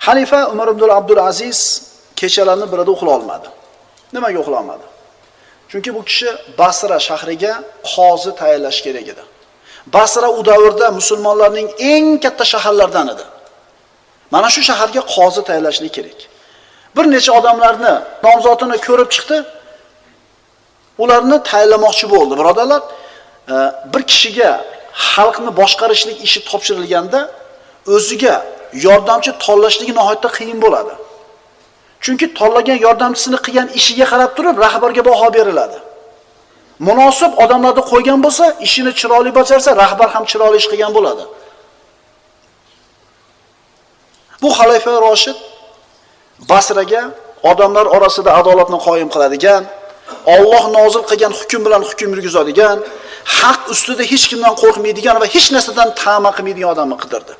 Xalifa Umar ibn Abdul Aziz kechalarni birida uxla olmadi. Nimaga uxla olmadi? Chunki bu kishi Basra shahriga qozi tayinlash kerak edi. Basra u davrda musulmonlarning eng katta shaharlaridan edi. Mana shu shaharga qozi tayinlashlik kerak. Bir necha odamlarni nomzodini ko'rib chiqdi. Ularni tayinlamoqchi bo'ldi, birodarlar. Bir kishiga xalqni boshqarishlik ishi topshirilganda o'ziga yordamchi tanlashligi nihoyatda qiyin bo'ladi. Chunki tanlagan yordamchisini qilgan ishiga qarab turib rahbarga baho beriladi. Munosib odamlarni qo'ygan bo'lsa, ishini chiroyli bajarsa, rahbar ham chiroyli ish qilgan bo'ladi. Bu xalifa Roshid Basraga odamlar orasida adolatni qoyim qiladigan, Alloh nozil qilgan hukm bilan hukm yurgizadigan, haq ustida hech kimdan qo'rqmaydigan va hech narsadan ta'ma qilmaydigan odamni qidirdi.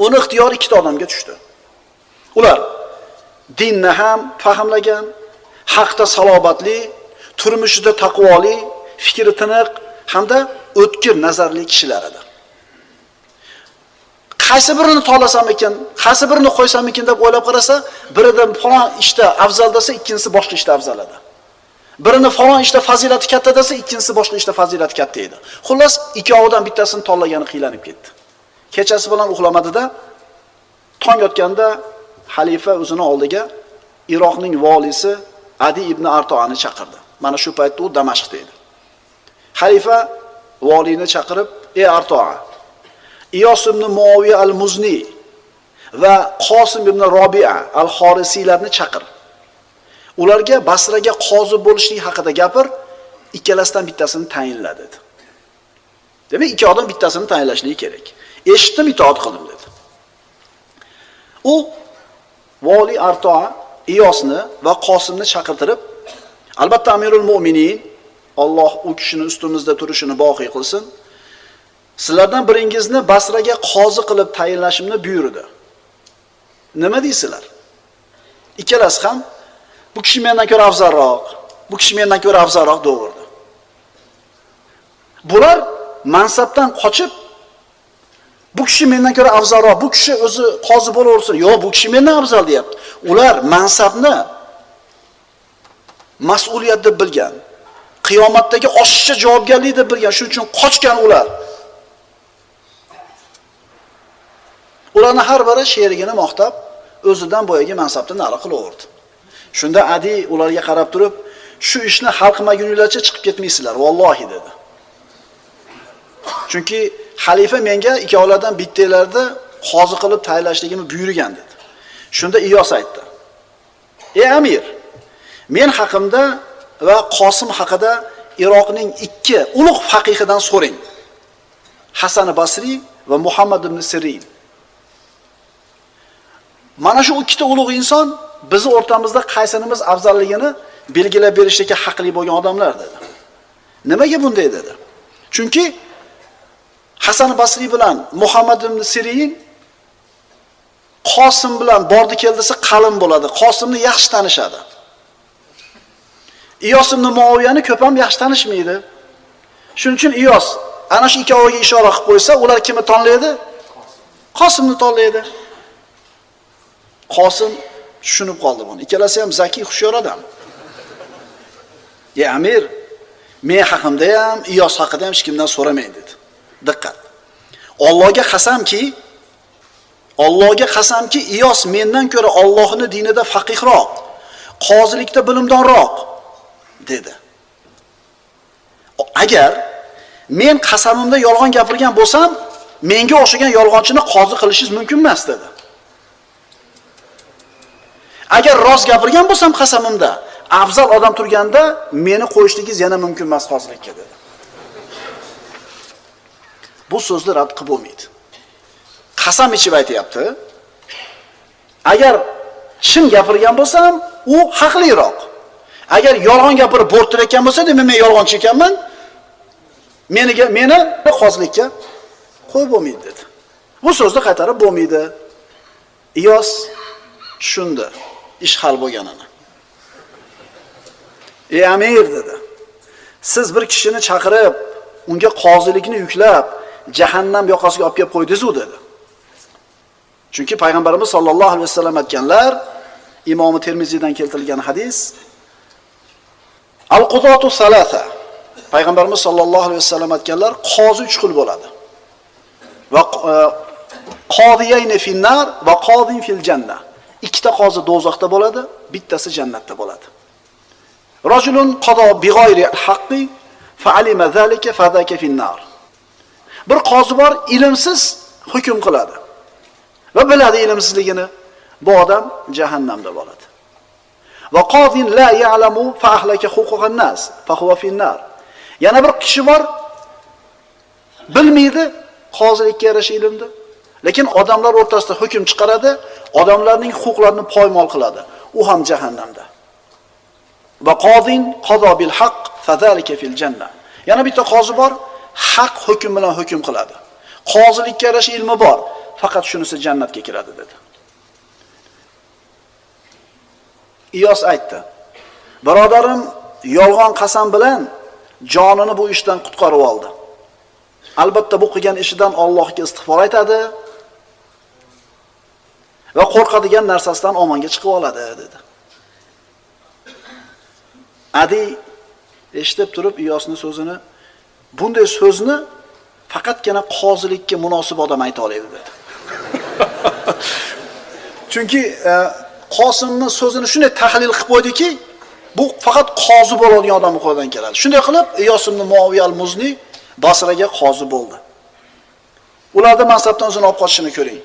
Uni ixtiyori ikkita odamga tushdi. Ular dinni ham fahmlagan, haqda salobatli, turmushida taqvoli, fikri tiniq hamda o'tkir nazarli kishilar edi. Qaysi birini tanlasam ekan, qaysi birini qo'ysam ekan deb o'ylab qarasa, birida falon ishda afzal desa, ikkinchisi boshqa ishda afzal edi. Birini falon ishda fazilati katta desa, ikkinchisi boshqa ishda fazilati katta edi. Xullas, ikkovidan bittasini tanlagani qiylanib ketdi. Kechasi bilan uxlamadida, tong otganda xalifa o'zini oldiga Iroqning valisi Adi ibn Artoani chaqirdi. Mana shu paytda u Damashqda edi. Xalifa valini chaqirib, "Ey Artoa, Iyos ibn Muaviya al-Muzni va Qosim ibn Robi'a al-Xorisiylarni chaqir. Ularga Basraga qozi bo'lishlik haqida gapir, ikkalasidan bittasini tayinla" dedi. Demak, ikki odam bittasini tayinlashligi kerak. Eshitdim, itoat qildim dedi. U vali Artoa Iyosni va Qosimni chaqirtirib, albatta Amirul Mu'minin, Alloh u kishini ustimizda turishini boqiy qilsin, sizlardan biringizni Basraga qozi qilib tayinlashimni buyurdi. Nima deysizlar? Ikkalasi ham bu kishi mendan ko'ra afzalroq, bu kishi mendan ko'ra afzalroq devordi. Bular mansabdan qochib, bu kishi mendan ko'ra afzalroq, bu kishi o'zi qozi bo'laversin, yo'q, bu kishi mendan afzal deyapti. Ular mansabni mas'uliyat deb bilgan, qiyomatdagi oshiqcha javobgarlik deb bilgan, shuning uchun qochgan ular. Ularni har biri sherigini maqtab, o'zidan boyagi mansabni nari qilaverdi. Shunda Adi ularga qarab turib, shu ishni hal qilmaguninglarcha chiqib ketmaysizlar, vallohi dedi. Chunki xalifa menga ikkovlardan bittalarni qozi qilib tayinlashligimni buyurgan dedi. Shunda Iyos aytdi: "Ey amir, men haqimda va Qosim haqida Iroqning ikki ulug' faqihidan so'ring. Hasan Basri va Muhammad ibn Sirin. Mana shu ikkita ulug' inson bizni o'rtamizda qaysinimiz afzalligini belgilab berishga haqli bo'lgan odamlar" dedi. Nimaga bunday dedi? Chunki Hasan Basri bilan Muhammad ibn Sirin Qosim bilan bordi keldisi qalin bo'ladi. Qosimni yaxshi tanishadi. Iyos ibn Muaviyani ko'p ham yaxshi tanishmaydi. Shuning uchun Iyos ana shu ikkoviga ishora qilib qo'ysa, ular kimni tanlaydi? Qosimni tanlaydi. Qosim tushunib qoldi buni. Ikkalasi ham zaki, hushyor odam. "Ey amir, men haqimda ham, Iyos haqida ham hech kimdan so'ramang" dedi. Diqqat. Allohga qasamki, Allohga qasamki, Iyos mendan ko'ra Allohning dinida faqihroq, qozilikda bilimdonroq dedi. Agar men qasamimda yolg'on gapirgan bo'lsam, menga o'xshagan yolg'onchini qozi qilishingiz mumkin emas dedi. Agar rost gapirgan bo'lsam qasamimda, afzal odam turganda meni qo'yishligingiz yana mumkin emas qozilikka dedi. Bu so'zni rad qilib bo'lmaydi. Qasam ichib aytayapti. Agar chin gapirgan bo'lsam, u haqliroq. Agar yolg'on gapirib bo'rttirayotgan bo'lsa, demak men yolg'onchi ekanman. Meni qozilikka qo'yib bo'lmaydi dedi. Bu so'zni qaytarib bo'lmaydi. Iyos tushundi ish hal bo'lganini. "Ey amir" dedi. "Siz bir kishini chaqirib, unga qozilikni yuklab, jahannam yoqasiga olib kelib qo'ydingiz-u" dedi. Chunki payg'ambarimiz sollallohu alayhi vasallam aytganlar, Imom Termiziydan keltirilgan hadis, al-qudatu salasa. Payg'ambarimiz sollallohu alayhi vasallam aytganlar, qozi 3 xil bo'ladi. Va qodiyayni finnar va qodin fil janna. Ikkita qozi do'zaxda bo'ladi, bittasi jannatda bo'ladi. Rajulun qado bighayri haqqi fa'alima zalika fadaka finnar. Bir qozi bor, ilmsiz hukm qiladi. Va biladi ilmsizligini. Bu odam jahannamda bo'ladi. Va qodin la ya'lamu fa ahlaka huquqan nas fa huwa finnar. Yana bir kishi bor, bilmaydi qozilikka yarasha ilmni, lekin odamlar o'rtasida hukm chiqaradi, odamlarning huquqlarini poymol qiladi. U ham jahannamda. Va qodin qado bil haqq fazalika fil janna. Yana bitta qozi bor, haq hukm bilan hukm qiladi. Qozilikka yarasha ilmi bor, faqat shunisi jannatga kiradi dedi. Iyos aytdi: "Birodarim yolg'on qasam bilan jonini bu ishdan qutqarib oldi. Albatta bu qilgan ishidan Allohga istig'for aytadi va qo'rqadigan narsasidan omonga chiqib oladi" dedi. Adi eshitib turib Iyosning so'zini, bunday so'zni faqatgina qozilikka munosib odam ayta oladi dedi. Chunki Qosimning so'zini shunday tahlil qilib qo'ydiki, bu faqat qozi bo'ladigan odamning qo'lidan keladi. Shunday qilib Iyos ibn Muaviya al-Muzni Basraga qozi bo'ldi. Ularda mansabdan o'zini olib qochishini ko'ring.